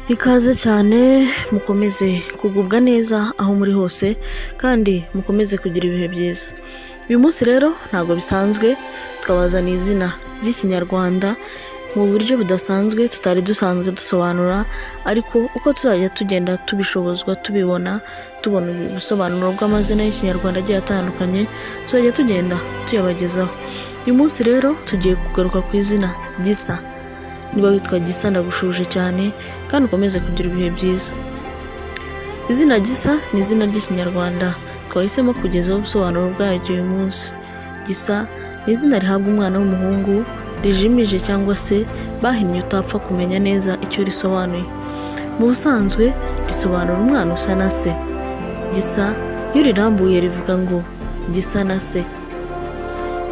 Ikaze cyane, mukomeze kugubwa neza aho muri hose kandi mukomeze kugira ibihe byiza. Uyu munsi rero ntabwo bisanzwe, twabazaniye izina ry'Ikinyarwanda mu buryo budasanzwe tutari dusanzwe dusobanura, ariko uko tuzajya tugenda tubishobozwa, tubibona, tubona ubusobanuro bw'amazina y'Ikinyarwanda agiye atandukanye, tuzajya tugenda tuyabagezaho. Uyu munsi rero tugiye kugaruka ku izina Gisa. Niba witwa Gisa, ndagushuje cyane kandi ukomeze kugira ibihe byiza. Izina Gisa ni izina ry'Ikinyarwanda twahisemo kugezaho ubusobanuro bwaryo uyu munsi. Gisa ni izina rihabwa umwana w'umuhungu rijimije cyangwa se bahinnye, utapfa kumenya neza icyo risobanuye. Mu busanzwe risobanura umwana usa na se. Gisa iyo rirambuye rivuga ngo "gisa na se",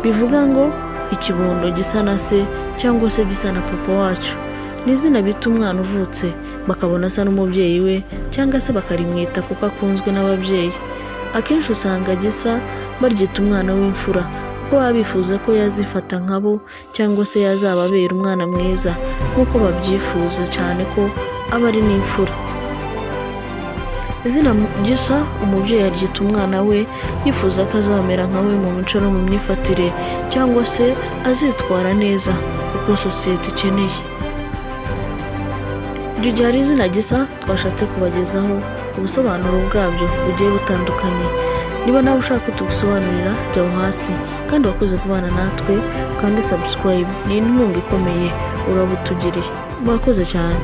bivuga ngo ikibondo gisa na se cyangwa se gisa na papa wacu. Ni izina bita umwana uvutse bakabona asa n'umubyeyi we, cyangwa se bakarimwita kuko akunzwe n'ababyeyi. Akenshi usanga Gisa baryita umwana w'imfura kuko baba bifuza ko yazifata nkabo cyangwa se yazababera umwana mwiza nk'uko babyifuza, cyane ko aba ari n'imfura. Izina Gisa umubyeyi aryita umwana we yifuza ko azamera nka we mu mico no mu myifatire, cyangwa se azitwara neza uko sosiyete ikeneye. Iryo ryari izina Gisa twashatse kubagezaho ubusobanuro bwabyo bugiye butandukanye. Niba nawe ushaka ko tugusobanurira, jya aho hasi. Kandi wakoze kubana natwe, kandi subscribe ni inkunga ikomeye uraba utugiriye. Murakoze cyane.